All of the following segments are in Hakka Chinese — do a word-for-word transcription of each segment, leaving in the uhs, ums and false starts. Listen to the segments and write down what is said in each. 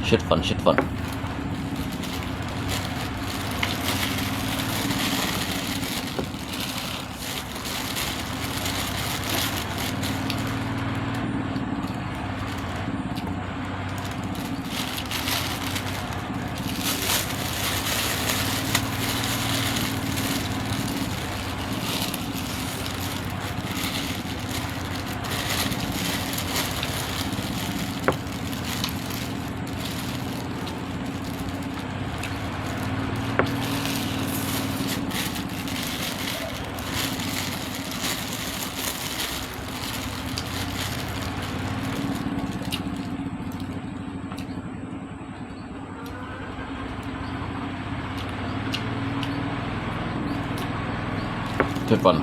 食飯，食飯。 食飯。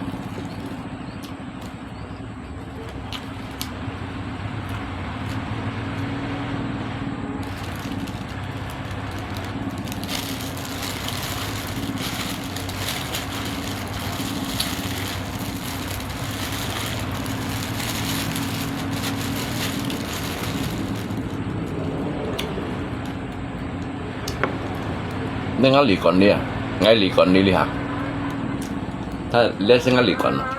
你愛旅館哩啊？愛旅館哩哩哈？他，這係愛旅館啊。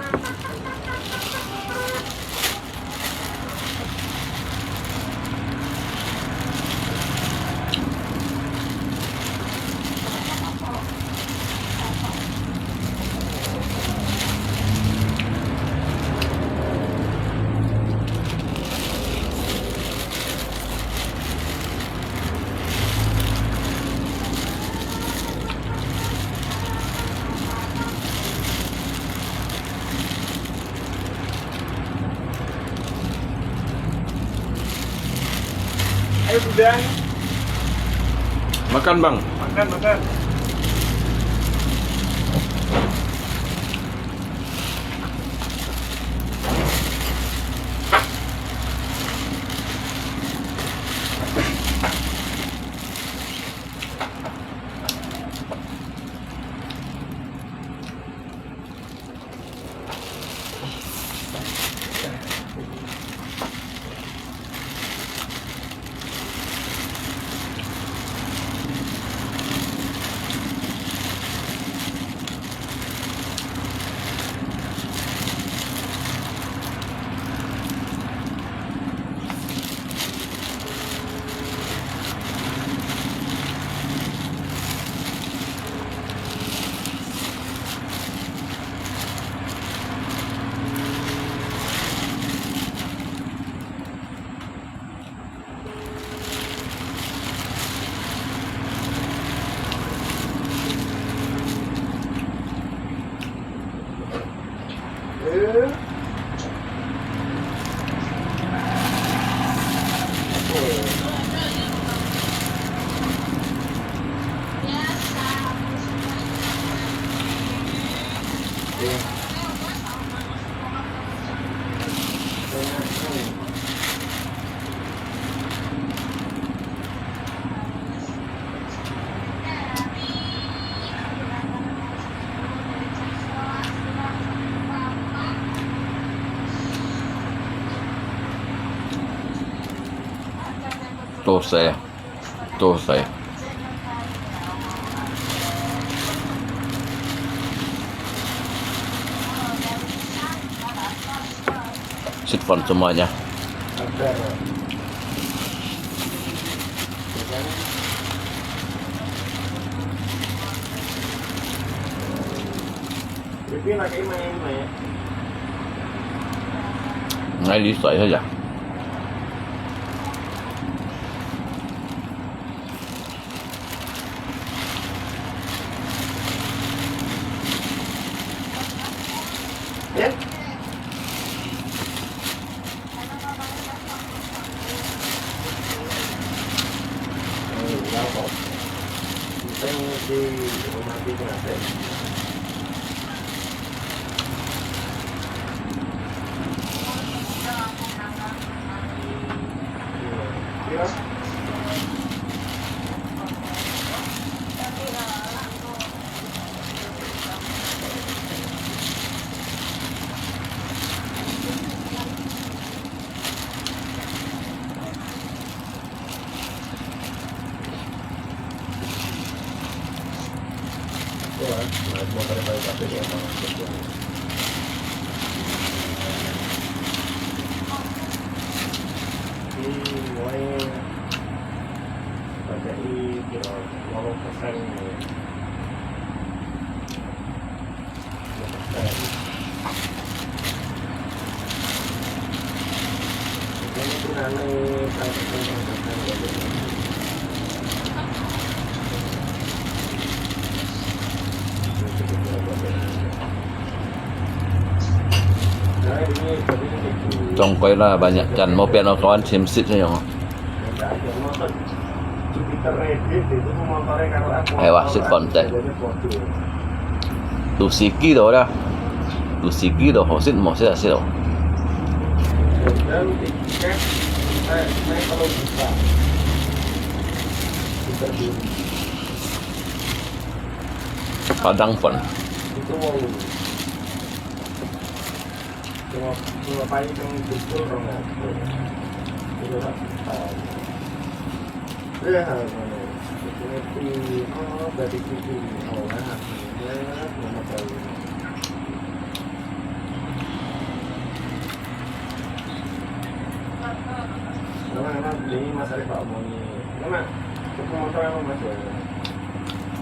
Ayo, Bang. Makan, Bang. Makan, makan.多謝，多謝。食飯做麼个？𠊎哩水去呀。Trong quay là banyak can mau pian kawan sim sit saja. Ai wah, sit konten. Tu siki tu dah. Tu siki tu, ho sit, mo sit, sit tu. Padang pun.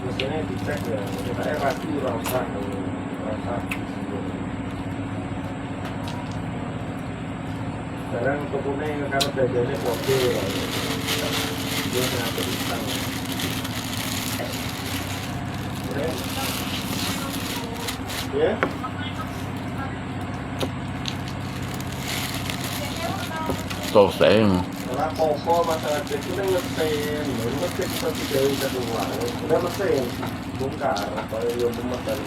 Mesinnya dicek ya, kita pasti rasa, rasa. Sekarang tokonya kalau bedanya kode, dia sangat berutang. Ya. Ora apa-apa, masalah itu kita ngetin, ngetin kita tidak bisa keluar. Udah mesin, bongkar, apa yang belum mesin.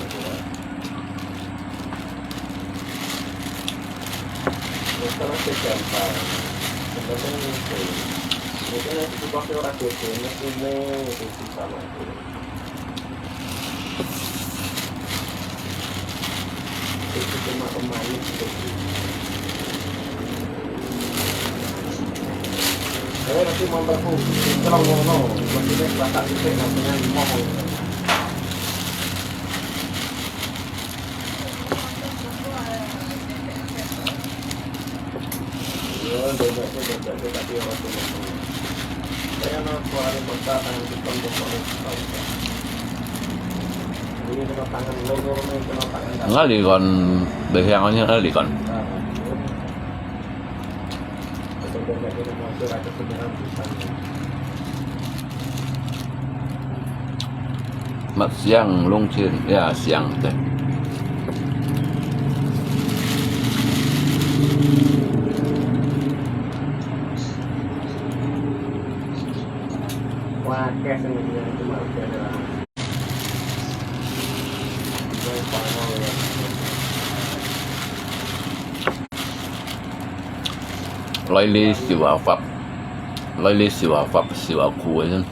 Masalah itu gampang. Sebenarnya itu. Mungkin itu pakai orang kecil, mesinnya itu susah banget. Nga li kon, bê hiang nga li kon. Mat siang lung chin, ya siang te. Lai li siu a fap, lai li siu a fap, siu a khu a yun.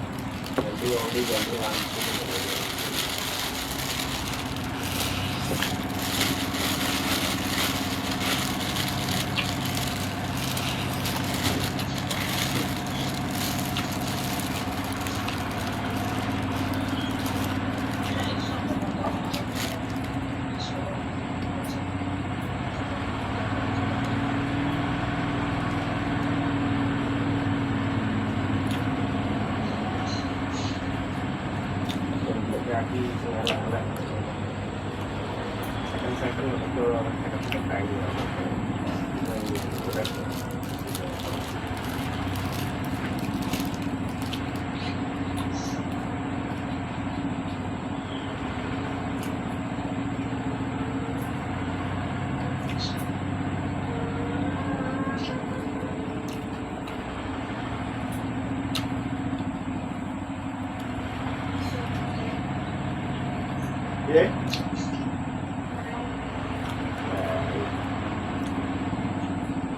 Ye?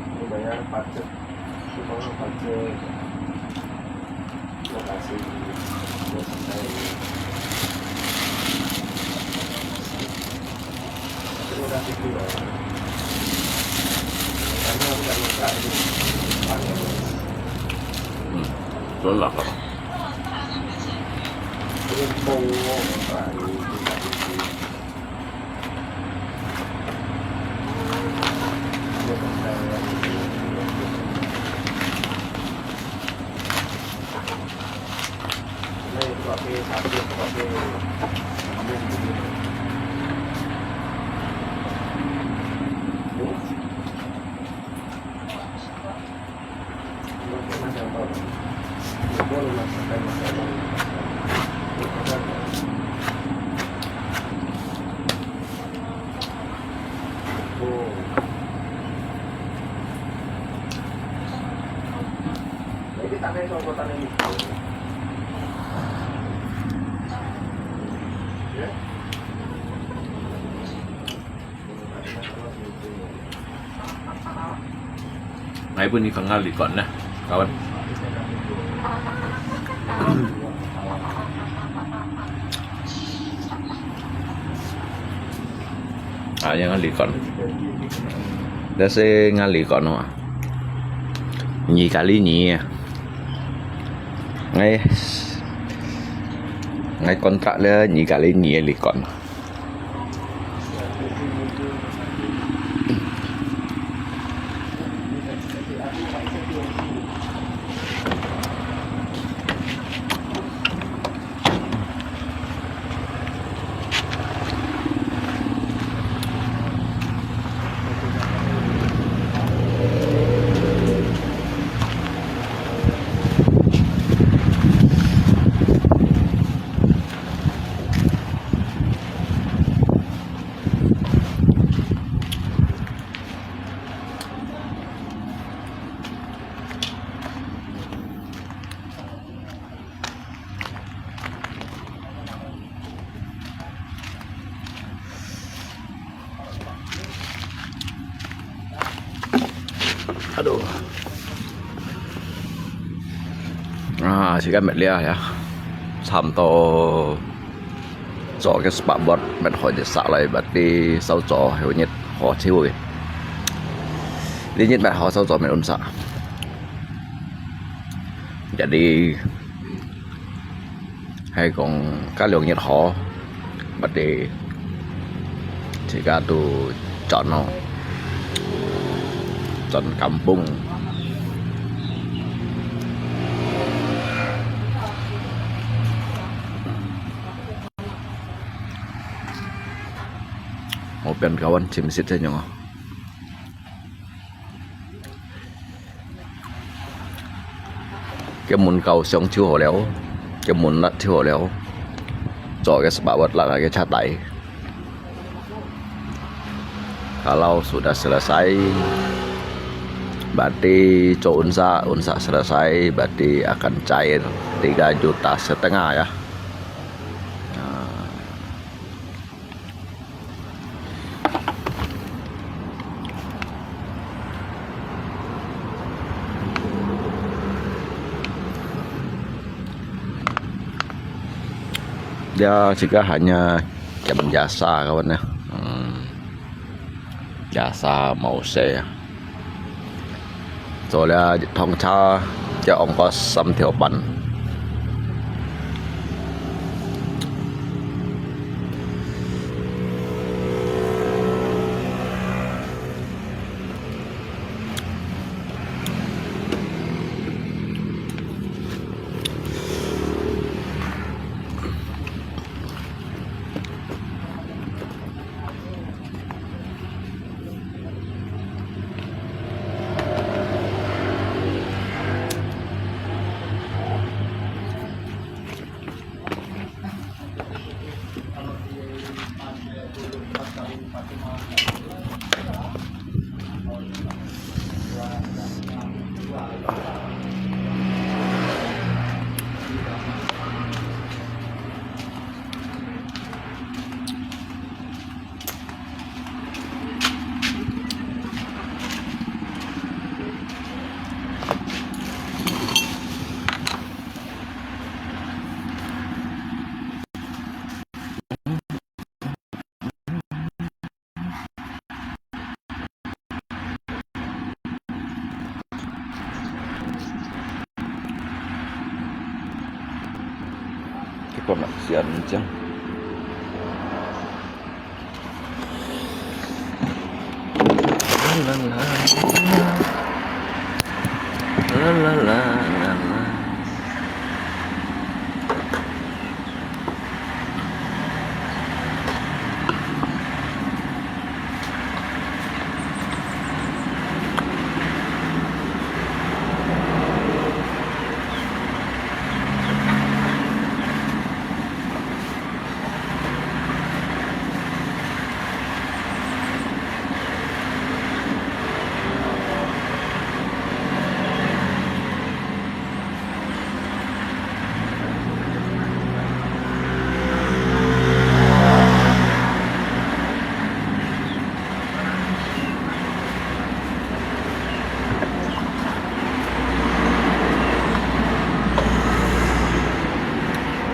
Ini bayar pajak. Ini bayar pajak. Lokasi. Lokasi. Terima kasih juga. Karena aku tak ngontrak di Padang. Hmm. Tolak apa? Ini Pongo ngontrak di, di, di, di Ngai pun ikon ngali kon na, kawan. Ah, yang ngali kon. Dah se ngali kon wa. Nyi kali nyi ya. Ngai, ngai kontrak le nyi kali nyi ya likon. Aduh. Ah, 時間乜了呀，差毋多做个十八分，乜開始煞來，berarti sau做後日好潮个。呢日乜好，sau做乜溫莎。Jadi， 係講加兩日好，berarti自家都轉咯，轉kampung。無變，kawan，清晰這樣啊。 Cái môn kau siong chiu hổ liao, cái môn lật chiu hổ liao. Cho cái spot wet lật cái chat tay. Kalau sudah selesai, berarti cho unsa, unsa selesai, berarti akan cair tiga juta setengah ya. Nah. 這自家還要減jasa kawan呢。嗯，jasa無細啊。 做了一趟車，才用過三條半。Cái con lợn xiên chăng? La la la. La la la la la.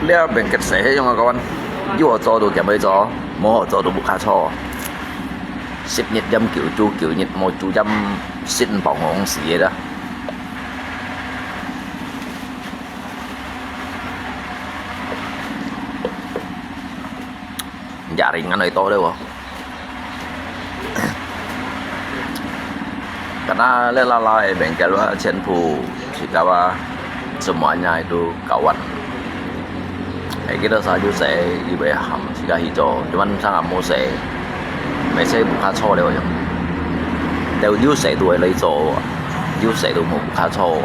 這邊結勢係用个講，有好做就減去做，無好做就毋好做。十日飲九，煮九日，無煮飲食毋飽，好死个啦。 也係恁樣多了哦。Karena這拉拉个物件啊，全部自家啊，semuanya itu kawan。會記得啥有勢，佢會喊自家去做，這晚上也無勢，無勢毋好做了樣。就有勢就會來做，有勢就無好做。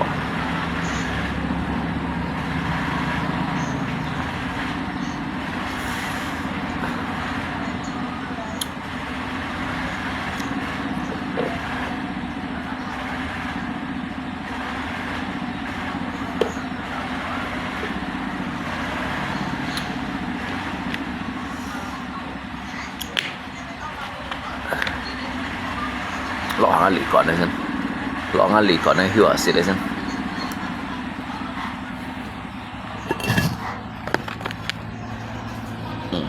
落下个旅館个先，落下个旅館个休息个先。 嗯。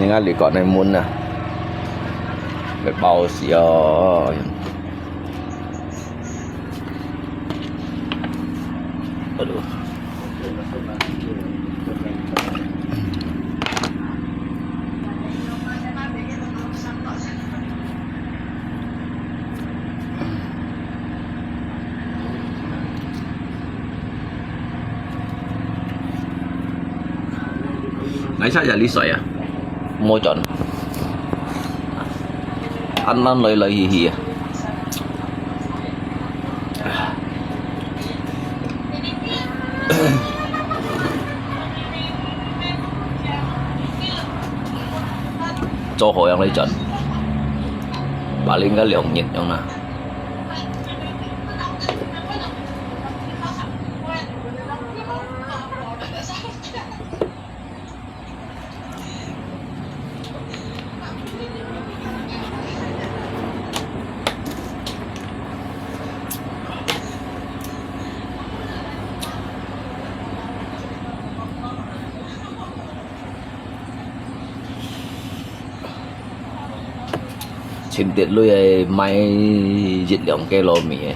你看旅館个門啊，會爆死哦。 Aduh. 𠊎識這裡睡啊，無轉。恁樣來來去去啊。 做好樣來轉，paling个兩日樣啦。 清潔類个賣一兩個糯米个。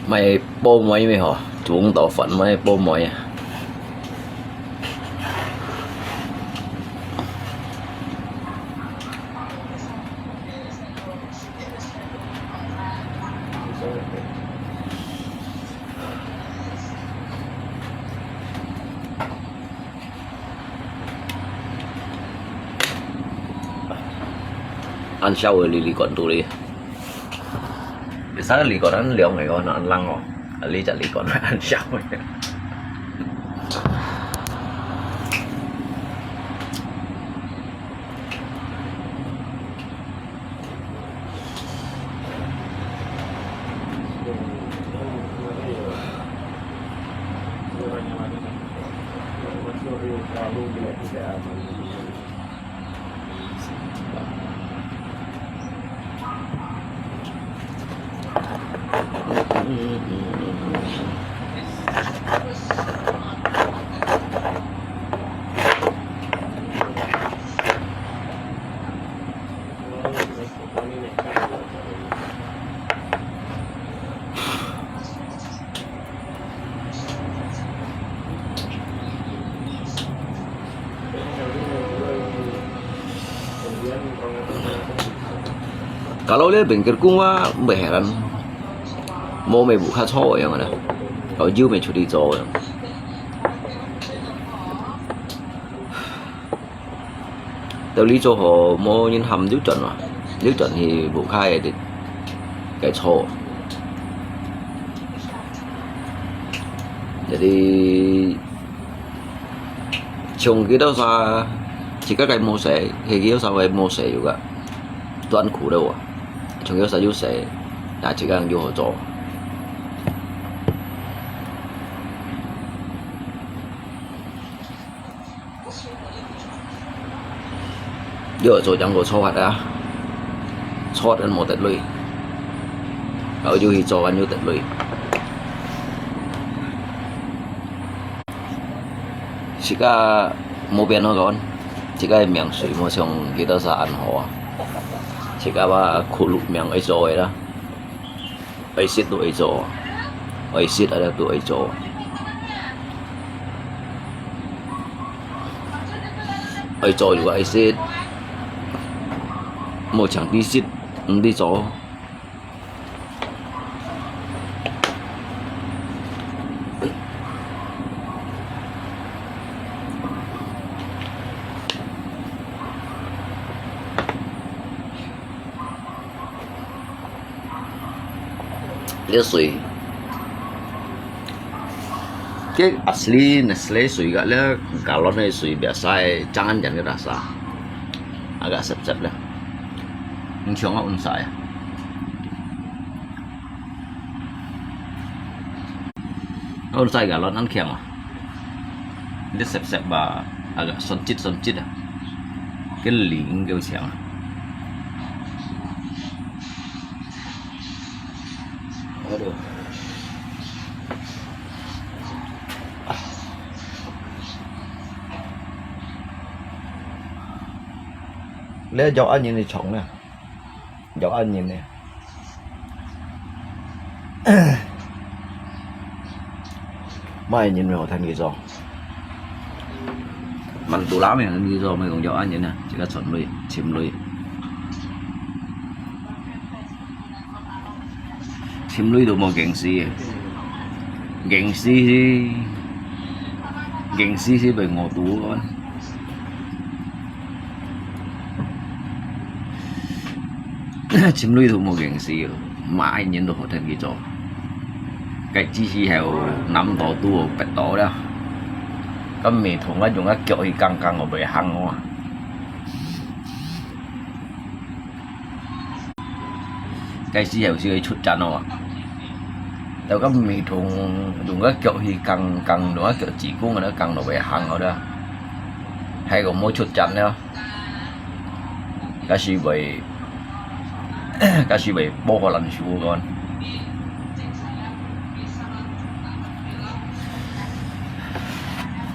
賣泡麵咩吼，煮到飯賣泡麵啊。 恁燒个旅館肚裡，別儕旅館恁涼个哦，恁冷哦，啊，這隻旅館恁燒个。 Kalau dia bengkel kuma, beheran. Mau mai buka cho yang ada. Kalau jiu mai cuti cho yang. Tao lý do họ mô nhân hầm dấu chuẩn mà. Dấu chuẩn thì bộ khai thì cái cho. Jadi chung cái đó xa 自家个無事，係佢有啥个無事有个，斷苦了啊。從有啥有事，那自家有好做。有好做，將个錯法啊，錯人無得累，然後又去做，還有得累。 自家無變好講，自家个命水無像其他儕恁好啊。自家話苦碌命愛做个啦，愛食都愛做，愛食啊都愛做，愛做又愛食，無像你食，毋知做。 這水，這asli Nestle水个，這galon个水biasa正恁樣个rasa，agak sepsep咧，毋像啊，溫晒啊。 Ôn sai galon ăn khiang ah. Dia sep-sep ba agak soncit-soncit ah. Keling ke siang ah. Aduh. Lê jok anyin ni chong na. Jok anyin ni. Mai anyin mi ho than ki zo. Man tu la mi than ki zo mi kong jok anyin na. Chỉ có chọn lui, chim lui. Chim lui tu mo gengsi. Gengsi si, gengsi si bai ngo tu kan. Chim lui tu mo gengsi, mai anyin tu ho than ki zo. Cái chi hi heo năm đó tu pet đó đó. Cái mi thùng á dùng á kiok hi kang kang ở bề hang à. Cái chi heo si chút chán à. Tao cái mi thùng dùng á kiok hi kang kang dùng á kiok chỉ cũng ở đó kang ở bề hang ở đó. Hay còn mua chút chán nữa. Ka si bai, ka si bai bố hoa lan su kon.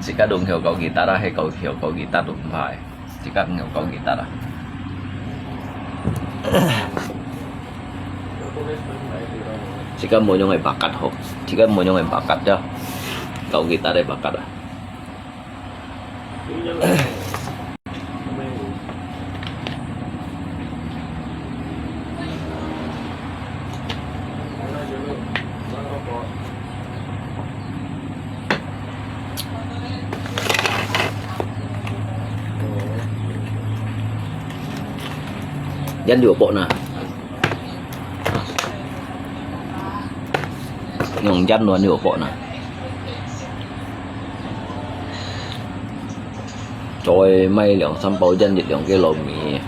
Chỉ có đúng hiểu câu guitar đó hay câu hiểu câu guitar đúng phải. Chỉ có hiểu câu guitar đó. Chỉ có mua những cái bakat ho. Chỉ có mua những cái bakat đó. Câu guitar đây bakat đó. Yan liu po na. Yung yan luan liu po na. Rồi may 兩三包 yan, 一兩个糯米。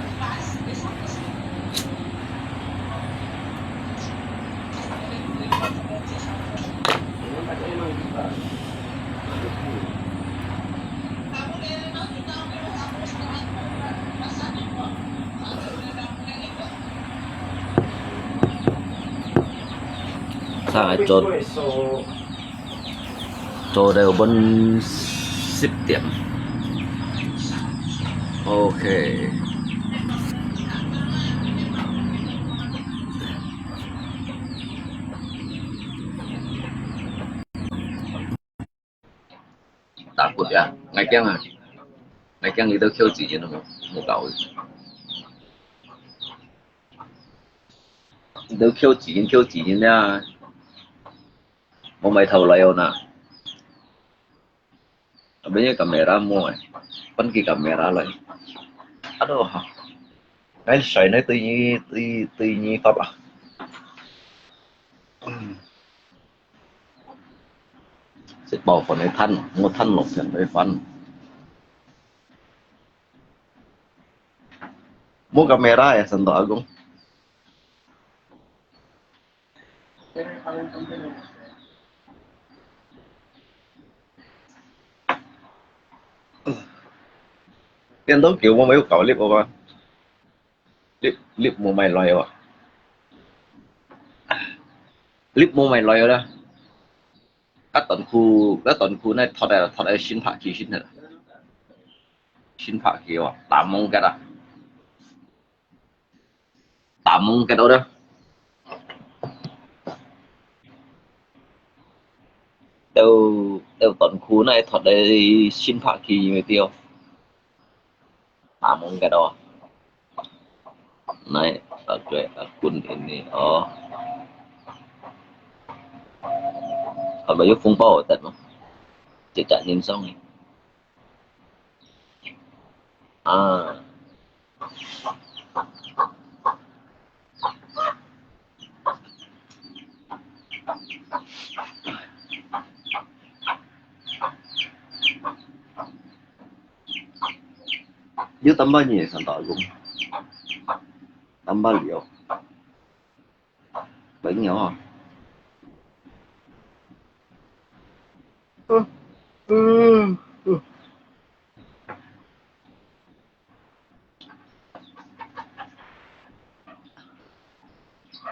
Sa ai chot. Cho đều bên ship tiệm. Ok. Takut ya, ngai kiang ah. Ngai kiang itu kiau chỉ nhìn không? Một cậu. Itu kiau chỉ nhìn, kiau chỉ nhìn ya. Một mai thầu lại ôn à. Bên cái camera mua, bên cái camera lại. Aduh, cái sợi này tự nhiên, tự, tự nhiên pháp à. Sẽ bảo phần này thân, mua thân lộc phần này phân. Mo kamera ya, santo agung. Tian to kiu mo mai kau lip apa? Lip, lip mo mai loi apa? Lip mo mai loi apa? Kat ton khu, kat ton khu nai thot ai, thot ai sin phak ki sin ai. Sin phak ki apa? Tam mong kat ah. Tam mong kat apa? Têu, têu ton khu nai thot ai sin phak ki mai têu. Tam mong kat apa? Nai, oke, akun ini, oh. Kalau 有風暴 tet mo. Cek cak nin song ni. Ah. 有淡薄热，上大风。淡薄热哦。朋友啊。嗯，嗯，嗯。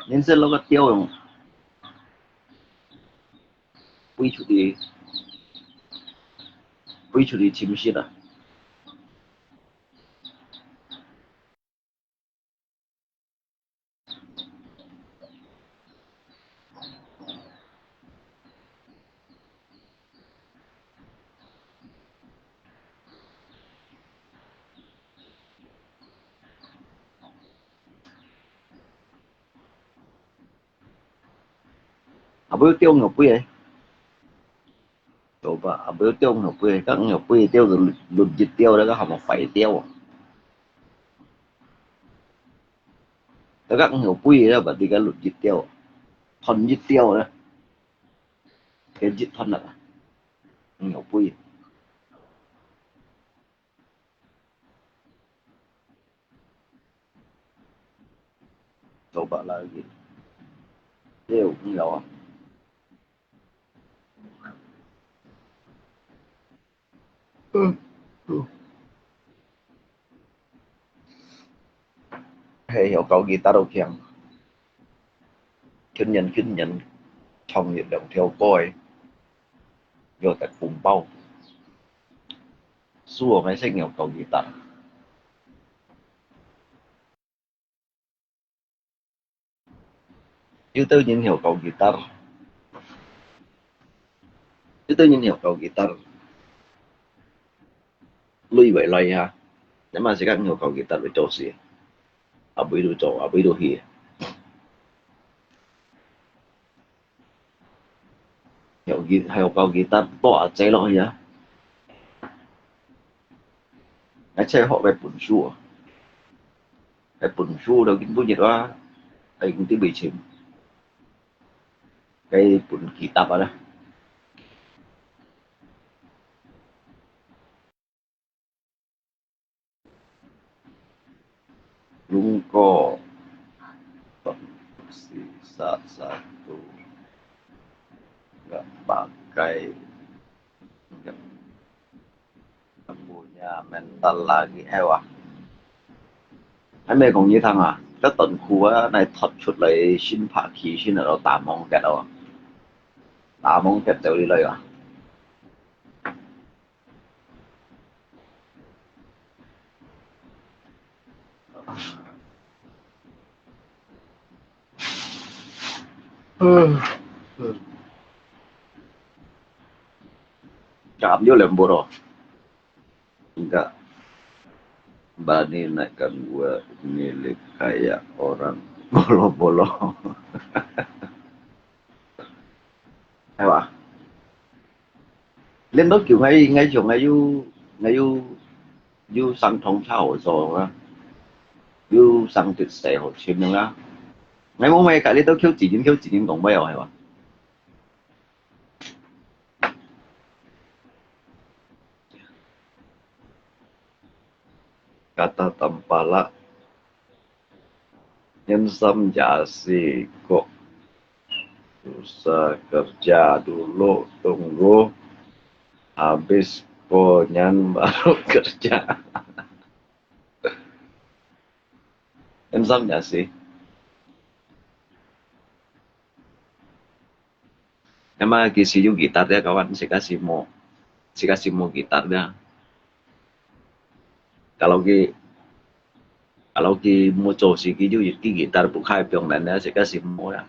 颜色那个调用。 飛出去，飛出去尋食啊！啊，尾釣牛背个，對吧？啊，尾釣牛背，甲牛背釣就六，六日釣，那个喊麼壞釣啊？那个牛背个，把這个六日釣，斷日釣呢？該日斷了啊，牛背。 Coba lagi. Eh, 無聊啊。嗯，嗯。嘿，曉搞吉他都強。去年，去年，創業兩條歌个，有得紅包。 輸我們識曉搞吉他。有兜人曉搞吉他，有兜人曉搞吉他，累會來啊，你嘛識講曉搞吉他會做事，啊，尾都做，啊，尾都去。 有吉，還有搞吉他，帶阿姊落去啊。𠊎才學个本事啊。該本事都今晡日啊，還用得袂清。該本吉他啊啦。 Lungko. Sisa satu. Nggak pakai. Nggak punya mental lagi. Eh, wah. Ai, 毋係講你聽啊，該短褲啊，來脫出來，新拍起，新來到打網結哦。打網結走你來啊。 Kaam nyo lembur oh. Enggak. Bani naikkan gua milik kayak orang bolo-bolo. Hai wah. Nên đó kiểu ngày, ngày chiều ngày you, ngày you, you sang thông sao hồ sơ á. You sang tuyệt sẽ hồ chim nữa á. Ngày mong mày cả đi tao khiếu chỉ nhìn, khiếu chỉ nhìn tổng bay rồi hả? Kata tampala Insan ya si kok, susah kerja dulu, tunggu habis ponyan baru kerja. Insan ya si. Emang佢係有吉他个，kawan，自家係無，自家係無吉他个。Kalau佢，kalau佢無做事，佢有，佢吉他不開放人啊，自家係無啊。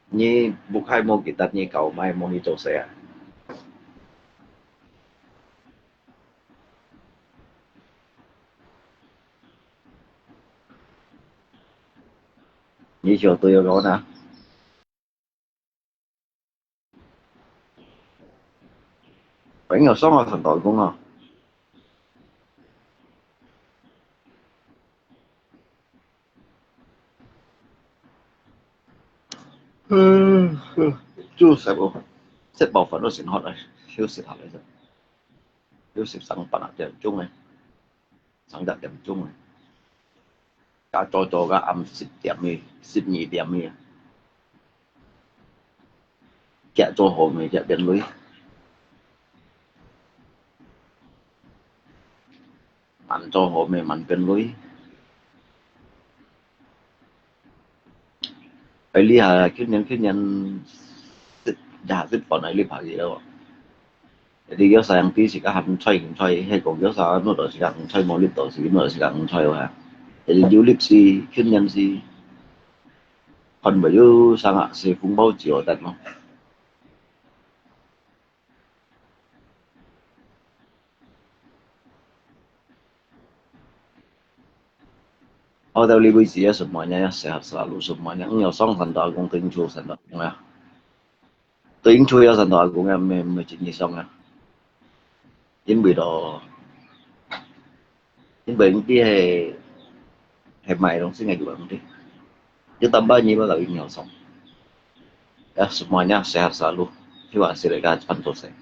你不開無吉他，你搞麼个無去做事啊？ 你曉得有講啊？朋友送我很多工啊。嗯，就食哦，食飽飯都先好了，休息下來先，休息上班啊，點鐘呢？ 成十點鐘啊，加早早个暗十點去，十二點去啊，遽做好未遽變累，慢做好未慢變累。哎，你啊，去年，去年十，廿十本啊，你拍去了哦。 你叫sayang知自家肯吹毋吹，係講叫啥，弄到自家肯吹，無力到時，弄到自家肯吹哇。你有力時，訓練時，看會有啥啊，是風暴照得咯。我到你位置啊，semuanya sehat selalu semuanya，你要上山打工，跟住山打工啊。 對，因為有山打工个，毋係，毋係真正爽啊。因為咯，因為你係，係買東西个地方的，你tambah你要到營養上，啊，semuanya sehat selalu，希望係大家賺到錢。